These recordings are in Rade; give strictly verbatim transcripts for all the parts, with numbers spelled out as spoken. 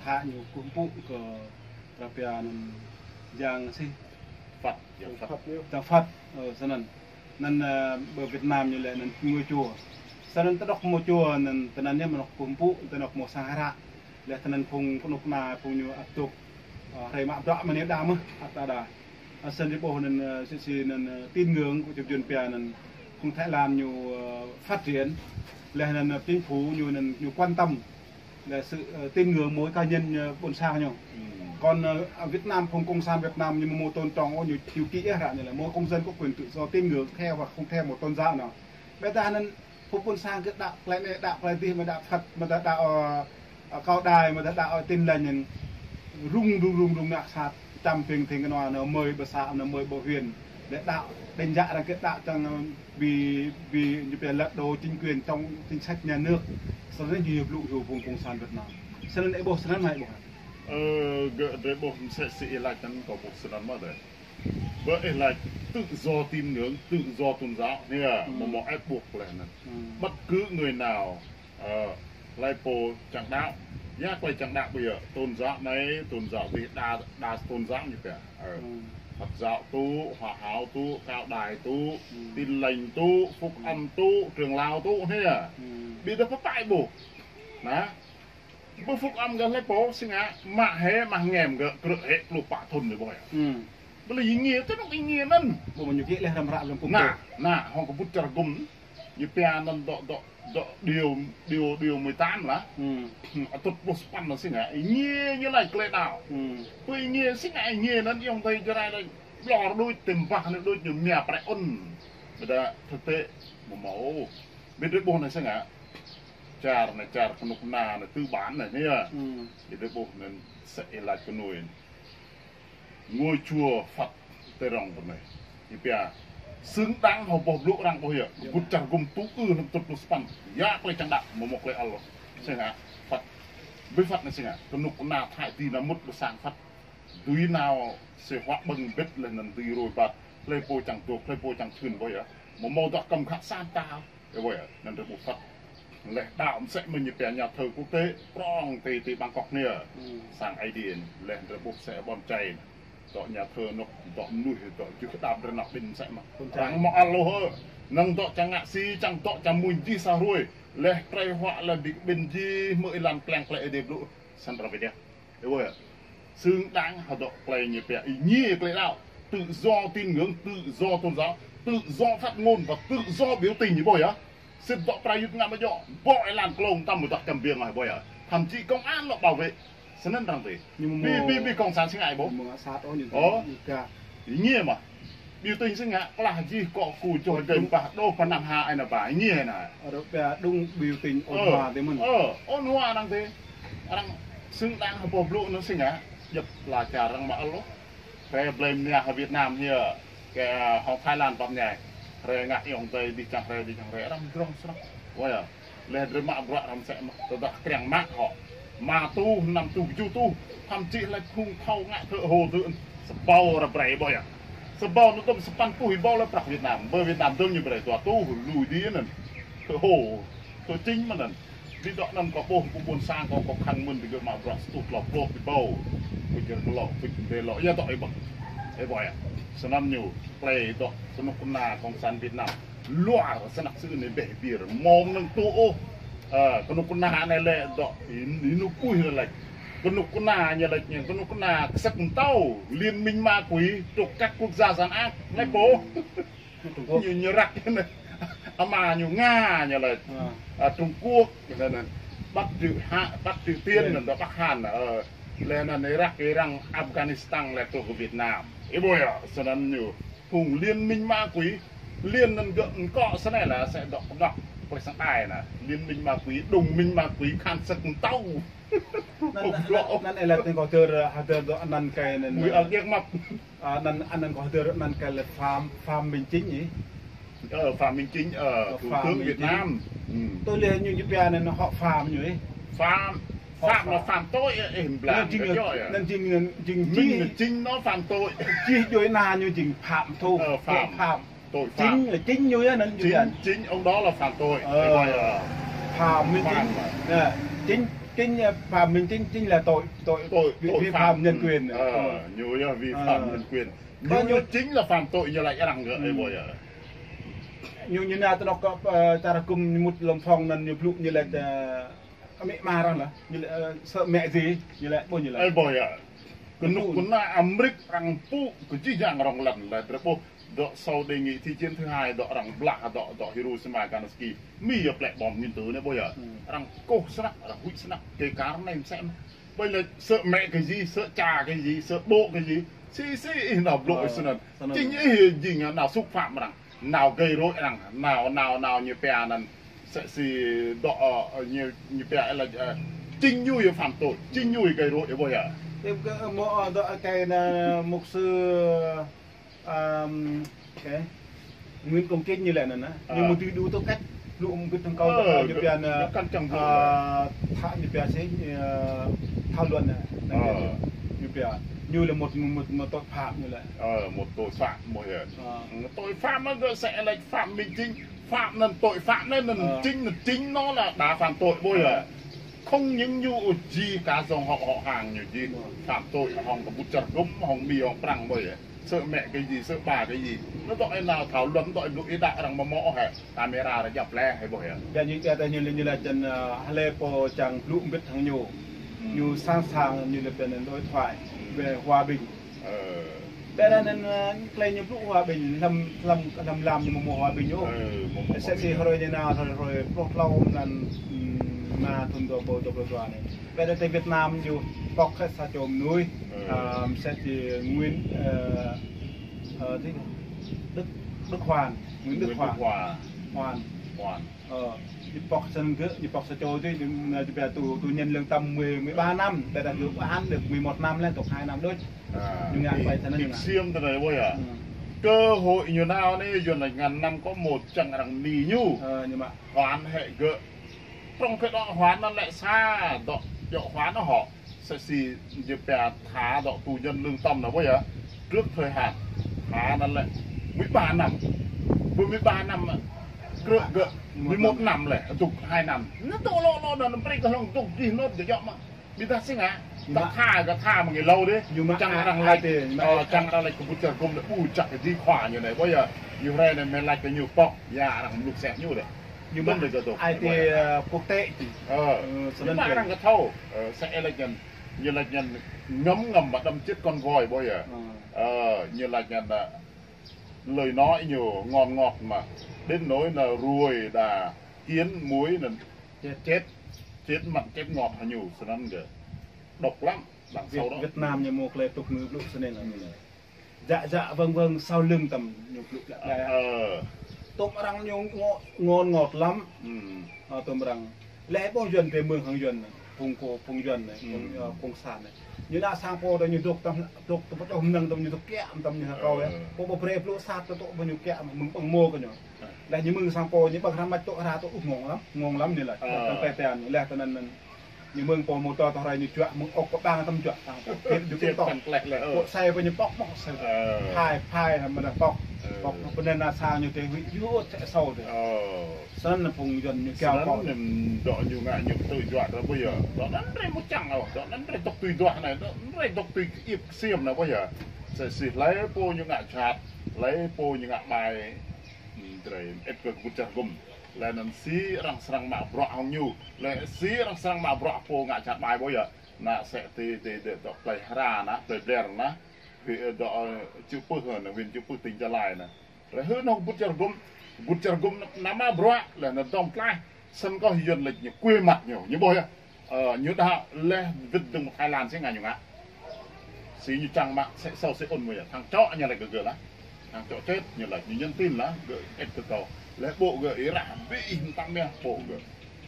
Hă ñu kkuh mpŭ kơ arăng pia anăn Yang si Phật, Yang Phật. Yang Phật, ơ, snăn. Anăn, ơ, ƀơ Việt Nam ñu lĕ anăn ngôi chùa. Snăn tơdŏk mâo chùa anăn tinăn ñu mâo kkuh mpŭ, tơdŏk mâo sang hră. Leh tinăn phung knŭk kna phung ñu ăt dôk, ơ, hriê mă bruă mơ̆ng anei đa mơh, ăt đa đa. Ơ, snăn ih ƀuh anăn, ơ, si si anăn, ơ, tín ngưỡng kơ čŭp jŭn pia anăn phung Thái Lan ñu, ơ, phát triển. Leh anăn, ơ, chính phủ ñu anăn ñu quan tâm. Là sự, ờ, tín ngưỡng mỗi cá nhân, ờ, ƀuôn sang ñu. Còn, ờ, ở Việt Nam, phung cộng sản Việt Nam ñu mâo tôn trọng, ñu, ñu ký ih ră ñu là mỗi công dân có quyền tự do tín ngưỡng theo hoặc không theo một tôn giáo nào. Ƀiădah anăn phung ƀuôn sang kơ đăo klei anei, đăo klei dih, mă đăo Phật, mă đăo, ờ, ờ, Cao Đài, mă đăo, ờ, Tin Lành anăn rŭng rŭng rŭng rŭng ngă sat, čăm ping thing kơ anăn, anăn mơi ƀơ sa, anăn mơi ƀơ huyện. Để đăo, đánh giá rằng kơ đăo čiăng, ờ, vì, vì ñu pia lật đổ chính quyền trong chính sách nhà nước. Snăn ñu blŭ hiu phung cộng sản Việt Nam. Snăn ih ƀuh snăn hmei ƀuh. Ơ, gơ̆ drei ƀuh msĕ si ih lač anăn kâo ƀuh snăn mơh dih. Ƀơ ih lač tự do tín ngưỡng, tự do tôn giáo, anei, mâo mâo êp ƀuh leh anăn. Bất cứ người nào, ờ, hlei pô čiăng đăo, ya klei čiăng đăo ƀu djŏ, tôn giáo anei, tôn giáo dih, đa, đa tôn giáo ñu pia. Ờ. Phật giáo tŭ, Hòa hảo tŭ, Cao Đài tŭ, Tin Lành tŭ, Phúc Âm tŭ, Trường Lao tŭ, anei. Ƀiădah pơpă ih ƀuh. Nah, ƀơ Phúc Âm gơ̆ hlei pô, si ngă, mă hĕ, mă ngem gơ̆, krư̆ hĕ, pluh pă thŭn ñu ƀuh ya. Ƀơ lĕ êngiê, tơ anôk êngiê anăn. Ƀuh ñu kĭ leh răm ră lăm pŭk. Nah, nah, hŏng kơ ƀuh čar gŭm, ñu pia anăn dŏ, dŏ, dŏ điều, điều, điều mười tám lah. Atŭt pluh sa păn anăn si ngă, êngiê ñu lač klei đăo. Pơ êngiê si ngă êngiê anăn ayŏng adei Jrai lač ƀlŏr đuč, tĭm bah anăn đuč ñu mia prĕ ŭn. Ƀiădah thực tế, mâo mâo. Ƀiădah ƀuh anăn si ngă. Čar anei čar knŭk kna anei tư bản anei, anei ya. Ƀiădah ƀuh anăn msĕ ih lač kơ nuê. Ngôi chùa Phật ti rŏng ti anei. Ñu pia xứng đáng hŏng boh blŭ arăng ƀuh ya. Ƀuh čar gŭm tŭ ư hlăm atŭt pluh sa păn. Ya klei čiăng đăo, mâo mâo klei ăl. Si ngă, Phật. Bi Phật anei si ngă. Knŭk kna Thái dih nao mŭt ƀơ sang Phật. Dưi nao si huă ƀơ̆ng mbĭt leh anăn dưi rui bat. Hlei pô čiăng dôk, hlei pô čiăng čhưn ƀuh ya. Mâo mâo dŏ kăm khă sa mta. Ơ, ƀuh ya, anăn drei ƀuh Phật. Leh đăo msĕ mơ̆ng ñu pia nhà thờ quốc tế, prŏng ti, ti Bangkok anei. Sang Aê Diê, leh drei ƀuh msĕ ƀôn Chai. Dŏ nhà thờ anôk, dŏ mnuih, dŏ jưh đam drei nao ƀĭn msĕ mơh. Arăng mâo ăl ôh. Năng dŏ čiăng ngă si, čiăng dŏ čiăng mmuñ jih sa hruê. Leh trei huă leh bi ƀĭn jih, mơ̆ êlan kliăng klei Aê Diê blŭ, săn răng bi deh. Ơ, ƀuh ya. Xứng đáng hŏng dŏ klei ñu pia êngiê klei đăo. Tự do tín ngưỡng, tự do tôn giáo, tự do phát ngôn và tự do biểu tình, ƀuh ya. Sĭt dŏ prayut ngă mă djŏ, ƀuh êlan klông tăm mdah čăm biêng ah, ƀuh ya. Thậm chí công an lŏ bảo vệ. Snăn arăng ti. Bi, bi, bi cộng sản si ngă ƀuh. Ơ. Êngiê mơh. Biểu tình si ngă, klah jih kŏ ku čuh rơgơi mpah, đô pơ năm ha ai nao ba, êngiê nao. Arăng pia đúng biểu tình ôn hòa ti mơ̆n. Ơ, ôn hòa arăng ti. Arăng xứng đáng hŏng boh blŭ anăn si ngă, djăp ala čar arăng mă ăl ôh. Hriê blei mnia hŏng Việt Nam hia, kơ, hŏng Thái Lan pap ñai. Hriê ngă ayŏng adei dih čiăng hriê, dih čiăng hriê, arăng drŏng snăk. Ƀuh ya. Leh drei mă bruă arăng msĕ mơh, tơdah kriăng mă hŏ. Êma êtuh, năm êtuh, kjuh êtuh, thậm chí leh phung thâo ngă thâo hô dưn. Sa êbâo arăng brei ƀuh ya. Sa êbâo anăn dŭm sa păn êtuh êbâo leh prăk Việt Nam. Ƀơ Việt Nam dơ̆ng ñu brei dua êtuh, lui dih anăn. Thâo hô, thâo čĭng mơh anăn. Bi dŏ anăn kâo ƀuh, ƀuôn sang kâo, kâo khăng mơ̆n digơ̆ mă bruă sa êtuh tlâo pluh êbâo. Kơ čar klŏ, kơ čar lŏ, ya dŏ êbâo. Êbâo ya. Snăn ñu, klei dŏ, knŭk kna cộng sản Việt Nam. Luar snăk sưn anei beh bir, mâo mnơ̆ng tŭ ôh. Ơ, knŭk kna anei lĕ dŏ, ênuk puih lĕ lač. Knŭk kna ñu lač, knŭk kna ksăk mtâo, liên minh ma quỷ, trục các quốc gia gian ác, hlei pô. Ñu, ñu răk anei. Ama ñu Nga ñu lač. Ơ, Trung Quốc, anăn, anăn. Bắc Triều Hạ, Bắc Triều Tiên, anăn, Bắc Hàn, ơ. Leh anăn Irak, Iran, Afghanistan, leh truh kơ Việt Nam. Ih ƀuh ya, snăn ñu. Phung liên minh ma quỷ, liên anăn gơ̆ mkŏ snei lah, sĕ dŏ dŏ, klei sang đai nah. Liên minh ma quỷ, đồng minh ma quỷ, khan săk mtâo. Anăn, anăn, anăn êlâo ti kâo hdơr, hdơr dŏ anăn kơ anăn. Mui ăl điêk măp. Ơ, anăn, anăn kâo hdơr anăn kơ lĕ Phạm, Phạm Minh Chính ih. Ơ, Phạm Minh Chính, ơ, thủ tướng Việt Nam. Tui leh ñu, ñu pia anăn hŏ Phạm ñu ih. Phạm, Phạm là phạm tội, ơ, ih mblang. Anăn jing, anăn jing, anăn jing Minh là chính nó phạm tội. Jih djuê ana ñu jing phạm thu. Ơ, phạm. Phạm. Tội phạm. Chính là chính ñu ya, anăn chính, chính ông đó là phạm tội. Ơ. Phạm Minh Chính. Chính. Chính, ờ, Phạm Minh Chính chính là tội, tội, tội, vi, tội vi phạm, phạm nhân quyền. Ờ, ñu yơh vi phạm nhân quyền. Ñu, ñu chính là phạm tội, ñu lač arăng gơ̆, ơ, ƀuh yơh. Ñu, ñu nao tơ anôk, ơ, čar hgŭm ñu mŭt hlăm phòng anăn ñu blŭ ñu lač, ơ, amĭ ama arăng lah. Ñu lač, ơ, sơ̆ mĕ jih, ñu lač, ƀuh ñu lač. Ơ, ƀuh yơh. Knŭk kna Amêrik arăng pŭ kơ jih jang rŏng lăn leh drei ƀuh. Dŏ sau đề nghị thi chiến thứ hai, dŏ arăng blah, dŏ, dŏ Hiroshima, Nagasaki. Mi yơh plĕ bom nguyên tử anei ƀuh yơh. Arăng kkuh snăk, arăng huĭ snăk, kơ kar anei msĕ mơh. Ƀuh leh sơ̆ mĕ kơ jih, sơ̆ ča kơ jih, sơ̆ ƀô̆ kơ jih. Si, si ih nao blŭ ih snăn. Chính ih jing nao xúc phạm arăng, nao gây rối arăng, nao, nao, nao ñu pia anăn. Msĕ si dŏ, ơ, ñu, ñu pia leh, ơ, chính ñu yơh phạm tội, chính ñu yơh gây rối, ƀuh yơh. Ơ, mâo, ơ, dŏ, ơ, kơ anăn mục sư, ơ, kơ Nguyễn Công Chính ñu lĕ anăn, ñu mâo tui đủ tư cách, blŭ mgĭt hŏng kâo, ơ, ñu pia anăn, ñu kăn čiăng blŭ, ơ, thảo, ñu pia si, ơ, thảo luận anăn, ñu pia, ñu là một, một, một tội phạm ñu lĕ. Ơ, một tội phạm, ƀuh yơh. Ơ. Tội phạm mơh gơ̆ msĕ lač Phạm Minh Chính. Phạm anăn tội phạm anei anăn chính, chính nó là đã phạm tội ƀuh yơh. Không những ñu ôh, jih cả dòng họ, họ hàng ñu jih phạm tội hŏng kbŭt čar hgŭm, hŏng Mi, hŏng Prăng ƀuh yơh. Sơ̆ mĕ kơ jih, sơ̆ ƀa kơ jih. Anăn dŏ ih nao thảo luận, dŏ ih blŭ ih đăo arăng amâo mâo ôh hĕ. Camera arăng djăp leh hĕ ƀuh yơh. Ƀiădah ñu, ƀiădah ñu, ñu lač anăn, ơ, hlei pô čiăng blŭ mbĭt hŏng ñu, ñu sẵn sàng ñu lač anăn đối thoại về hòa bình. Ơ. Ƀiădah anăn, ơ, klei ñu blŭ hòa bình, hlăm, hlăm, hlăm lam ñu mâo mâo hòa bình ôh. Ơ, mâo mâo hòa bình ôh. Msĕ si hruê ñu nao, hruê, hruê pluh tlâo mlan, ơ, êma thŭn dua êbâo dua pluh dua anei. Ƀiădah ti Việt Nam ñu pŏk hĕ sa čô mnuih, ơ, msĕ si Nguyễn, ơ, ơ, ti Đức, Đức Hoàn, Nguyễn Đức Hoàn. Nguyễn Đức Hòa. Hoàn. Hoàn. Ơ, ñu pŏk snăn gơ̆, ñu pŏk sa čô ti, ñu, ñu pia tù, tù nhân lương tâm mười, mười ba năm, ƀiădah gơ̆ án được mười một năm leh, tŭk hai năm đuč. À, ñu ngă klei snăn ñu ngă. Ksiêm tơ anei ƀuh yơh. Cơ hội ñu nao anei, Yuăn lač ngăn năm có một čiăng arăng mni ñu. Ơ, ñu mă. Hoàn hĕ gơ̆. Prŏng kơ dŏ hoàn anăn lĕ sa, dŏ, dŏ hoàn anăn hŏ. Msĕ si ñu pia thả dŏ tù nhân lương tâm anăn ƀuh yơh. Trước thời hạn thả anăn lĕ mười ba năm. Ƀuh mười ba năm, krư̆ gơ̆ mười một năm leh, tŭk hai năm. Anăn tŭk lŏ lŏ anăn brei kơ hlŏng tŭk jih hnŭt djŏ mơh. Ƀiădah si ngă, ta thả gơ̆ thả mơ̆ng êlâo dih. Čiăng arăng lač, ơ, čiăng arăng lač kbŭt čar hgŭm leh ƀuh čăk kơ jih khua ñu anei ƀuh yơh. Ñu hriê anei mơ̆ lač kơ ñu pŏk, ya arăng mluk sĕ ñu dih. Ñu mă ai tiê, ơ, quốc tế ti. Ơ, snăn arăng kơ thâo, ơ, msĕ lač anăn, ñu lač anăn ngăm ngăm mă đăm čĭt kon voi ƀuh yơh. Ơ, ñu lač anăn, ơ, lời nói ñu ngon ngọt mà đến nỗi là ruồi đã cắn mũi nên chết, chết mặn chết ngọt hŏng ñu, snăn gơ̆. Độc lắm, đằng sau đó. Việt Nam ñu mâo klei tŭk ñu blŭ snăn. Dạ dạ vâng vâng sau lưng tăm ñu blŭ blă blă. Ơ. Tôm arăng ñu ngo-, ngon ngọt lắm. Ơ, tôm arăng. Leh ƀuh Yuăn drei mơ̆ng hŏng Yuăn, phung cô, phung Yuăn anei, phung, ơ, phung cộng sản anei. Ñu nao sang pô dŏ ñu dôk tăm, dôk tăm pô mnơ̆ng tăm ñu dôk kiă, tăm ñu hơkâo yơh. Pô ƀu brei blŭ sat tơ tŭ ƀuh ñu kiă, mơ̆ng ƀơ̆ng mâo kơ ñu. Leh ñu mơ̆ng sang pô ñu ƀơ̆ng hrăm mač tŭ hra tŭ, ơ, ngŏng lăm, ngŏng lăm ñu lač. Tăm klei tian ñu leh tơ anăn anăn. Ñu mơ̆ng pô mô tô tơ hruê ñu juă mơ̆ng ôk kơ ƀăng tăm juă tăm. Kĭt ju kĭt tŏng. Pô sai pô ñu pŏk pŏk sai. Phai phai hăm mơ̆ng pŏk. Pŏk pô anăn nao sang ñu tê huĭ yua tĕ sâu tê. Snăn phung Yuăn ñu kiao pŏk. Snăn dŏ ñu ngă ñu tui juă tơ ƀuh yơh. Dŏ anăn drei mŭt čiăng ôh. Dŏ anăn drei dôk tui duah anei. Dŏ anăn drei dôk tui iêp ksiêm anei ƀuh yơh. Msĕ si hlei pô ñu ngă jhat, hlei pô ñu ngă ƀai. Drei ĭt kơ kbŭt čar hgŭm. Leh anăn si arăng srăng mă bruă hŏng ñu. Leh si arăng srăng mă bruă pô ngă jhat ƀai ƀuh yơh. Nă msĕ ti, ti, ti dŏ klei hra nă, klei bler nă. Wi, ơ, dŏ, ơ, Čư̆ Pưh, ơ, nă, huyện Čư̆ Pưh tỉnh Gia Lai nă. Leh hưn hŏng kbŭt čar hgŭm, kbŭt čar hgŭm nă, nă mă bruă, leh anăn dŏng tlaih. Snăn kơh Yuăn lač ñu kuê măt ñu, ñu ƀuh yơh. Ơ, ñu đa leh wĭt dơ̆ng Thái Lan si ngă ñu ngă. Si ñu čiăng mă msĕ Seo Sê Un mơh yơh. Thang čŏ ñu lač kơ gơ̆ lah. Thang čŏ čet ñu lač, ñu nhắn tin lah, gơ̆ ĭt kơ kâo. Leh ƀô̆ gơ̆ ih rah, bi ih mtam yơh, ƀô̆ gơ̆.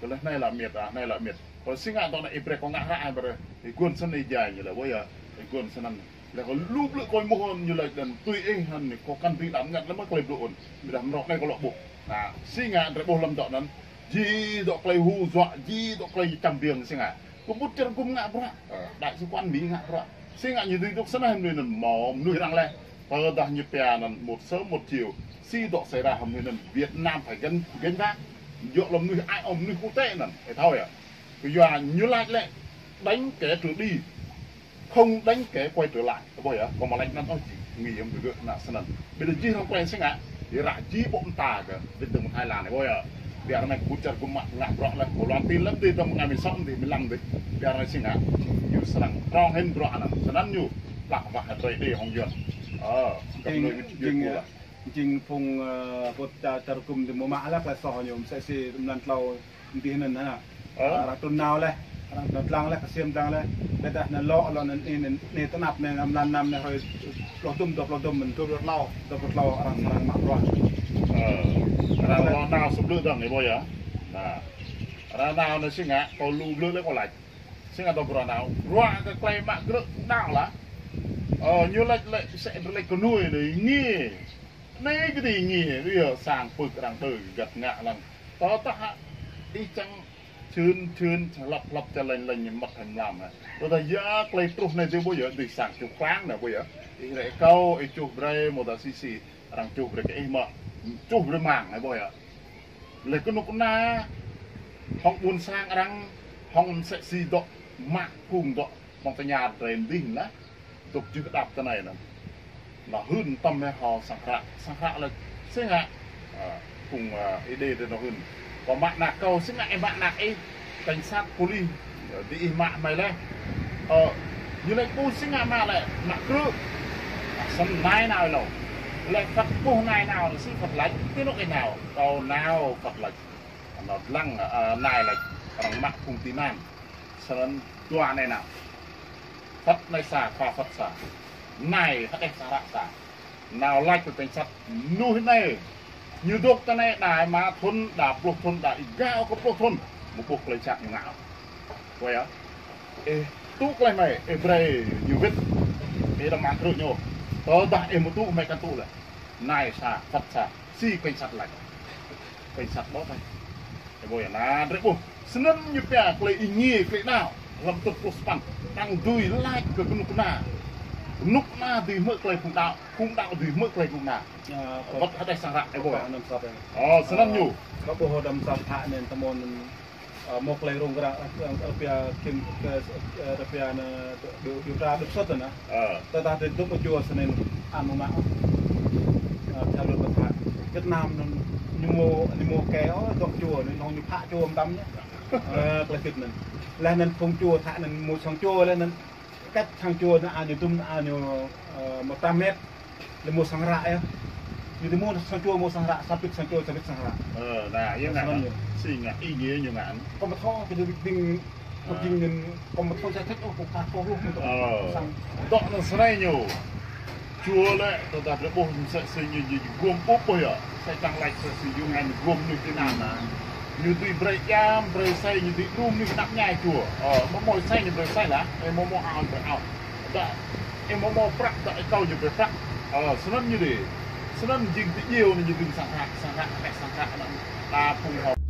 Kơ leh anei lah miêt, ah, anei lah miêt. Kơ si ngă dŏ anei ih brei kâo ngă hră ai brei. Ih guôn snăn ih jai ñu lač, ƀuh yơh. Ih guôn snăn. Leh kâo lu blư̆ kâo êmuh ôn ñu lač anăn tui ih anăn kâo kăn dưi đăm ngă leh mơh klei blŭ ôn. Ƀiădah mrâo anei kâo lŏ ƀuh. Nă, si ngă drei ƀuh hlăm dŏ anăn. Jih dŏ klei hù dọa, jih dŏ klei čăm biêng si ngă. Kbŭt čar hgŭm ngă bruă. Ơ, đại sứ quán Mi ngă bruă. Si ngă ñu dưi dôk snăn mnuih anăn mâo mnuih arăng leh. Tơdah ñu pia anăn một sớm một chiều. Si dŏ xảy ra hŏng mnuih anăn Việt Nam phải gánh, gánh vác. Djŏ lŏ mnuih ai ôh mnuih quốc tế anăn. Ih thâo yơh. Kyua ñu lač lĕ, đánh kẻ trượt đi, không đánh kẻ quay trở lại. Ơ, ƀuh yơh, kâo amâo lač anăn ôh jing, ngă yơh kơ gơ̆ nă snăn. Ƀiădah jih arăng klei si ngă, êrah jih ƀô̆ mta kơ, wĭt dơ̆ng mơ̆ng Thái Lan, ơ, ƀuh yơh. Ƀiădah anei kbut čar gŭm mă ngă bruă leh, kâo lŏ tin leh dih, dơ̆ng mơ̆ng anei mĭn sŏ dih, mĭn lăm dih. Ƀiădah anei si ngă, ñu srăng prŏng hĭn bruă anăn. Snăn ñu, plah wah drei dih hŏng Yuăn. Ơ, găp jing, nuê wĭt jing, jih pô leh. Jing phung, ơ, kbut čar, čar gŭm dih mâo mă leh klei soh ñu, msĕ si mlan tlâo dih anăn hă. Ơ? Arăng trŭn nao leh, arăng dlăng leh, ksiêm dlăng leh. Ƀiădah anăn lŏ, lŏ anăn, anei, anei, anei tơ anăp anei, mlan năm anei hruê pluh dŭm, dua pluh dŭm, mĭn dua pluh tlâo, dua pluh tlâo arăng, arăng mă bruă. Ơ, arăng lŏ nao sa blư̆ dơ̆ng, ơ, ƀuh yơh. Nă, arăng nao anei si ngă, kâo lu blư̆ leh kâo lač. Si ngă dôk bruă nao, bruă kơ klei mă krư̆ đăo lah. Ơ, ñu lač lĕ, msĕ drei lač kơ nuê anei, ngiê. Anei kơ dih ngiê, ơ, sang pưk arăng đơ găt ngă lăng. Tơdah hă, ih čiăng čhưn, čhưn, hlăp, hlăp, ča lêñ, lêñ, măt hĕ mlam hĕ. Tơdah ya klei truh anei dih ƀuh yơh, dih sang čuh klang anei ƀuh yơh. Ih lĕ kâo, ih čuh brei, amâodah si si, arăng čuh brei kơ ih mơh. Čuh brei mang anei ƀuh yơh. Leh knŭk kna, hŏng ƀuôn sang arăng, hŏng msĕ si dôk, mă phung dôk, hŏng tơña drei mdih lah. Dôk jưh đăp tinei anăn. Nao hưn tăm hĕ hŏ sang hră, sang hră lĕ, si ngă, ơ, phung, ơ, Êđê drei nao hưn. Kâo mă anak kâo, si ngă ih mă anak ih, cảnh sát, pôlis, ơ, dih ih mă hmei leh. Ơ, ñu lač ƀuh si ngă mă lĕ, mă krư̆. Ơ, snăn nai nao êlâo. Leh Phật ƀuh nai nao, si Phật lač, ti anôk ih nao, kâo nao Phật lač. Nao dlăng, ơ, nai lač, arăng mă phung tị nạn. Snăn dua anei nao. Phật anei sa, khua Phật sa. Nai, hđeh sang hră sa. Nao lač kơ cảnh sát mnuih anei. Ñu dôk tinei đa êma thŭn, đa pluh thŭn, đa êgao kơ pluh thŭn. Amâo ƀuh klei jăk ñu ngă. Ƀuh yơh. Ih tŭ klei hmei, ih brei ñu wĭt. Ih đăm mă krư̆ ñu. Tơdah ih amâo tŭ hmei kăn tŭ leh. Nai sa, Phật sa. Si cảnh sát lač. Cảnh sát ƀuh hmei. Ơ, ƀuh yơh, nă, drei ƀuh. Snăn ñu pia klei êngiê, klei đăo. Hlăm tŭt pluh sa păn. Arăng dưi lač kơ knŭk kna. Knŭk kna dưi hmư̆ klei phung đăo. Phung đăo dưi hmư̆ klei knŭk kna. Ơ, wăt hđeh sang hră, ơ, ƀuh yơh. Ơ, snăn ñu. Kâo ƀuh hlăm sang hră anei tơmŏn, ơ, mâo klei rŭng răng, ơ, ơ, rơpia kim, ơ, ơ, rơpia anăn, điều, điều tra đột xuất anăn. Ơ. Tơdah drei dôk čuôn snăn, ăt amâo mă. Ơ, theo luật luật pháp. Việt Nam anăn, ñu mâo, ñu mâo kơ, ơ, dôk čuôn, anăn ñu phă čuôn mtam ñu. Ơ, klei sĭt anăn. Leh anăn phung čuôn, thâo anăn mâo sang čuôn, leh anăn cách sang čuôn anăn, ñu dŭm anăn ñu, ơ, một trăm mét. Leh mâo sang hră yơh. Ñu dôk mâo sang čuôn, mâo sang hră, sa bĭt sang čuôn, sa bĭt sang hră. Ơ, nă, yơh ngă. Snăn yơh. Si ngă, êngiê ñu ngă. Kâo mthâo, kơ dĭng, kơ dĭng anăn, kâo mthâo giải thích, ôh, kâo ka kâo hluh, kâo. Ơ. Sang. Dôk anăn snei ñu. Čuôn lĕ, tơdah drei ƀuh msĕ si ñu, ñu, ñu guôm ƀuh yơh. Msĕ čiăng lač msĕ si ñu ngă ñu guôm ñu ti anăn nă. Ñu dưi brei jam, brei sei, ñu dưi đŭm ñu knap ñai čuôn. Ơ, amâo mâo sei ñu brei sei lah, ơ, amâo mâo ao brei ao. Dah, ơ, amâo mâo prăk, dah, ơ, kâo ñu brei prăk. Ơ, snăn ñu dih. Snăn jing ti djiêu anăn ñu dưi sang hră, sang hră, ơ, sang hră anăn. Đa phung hŏ.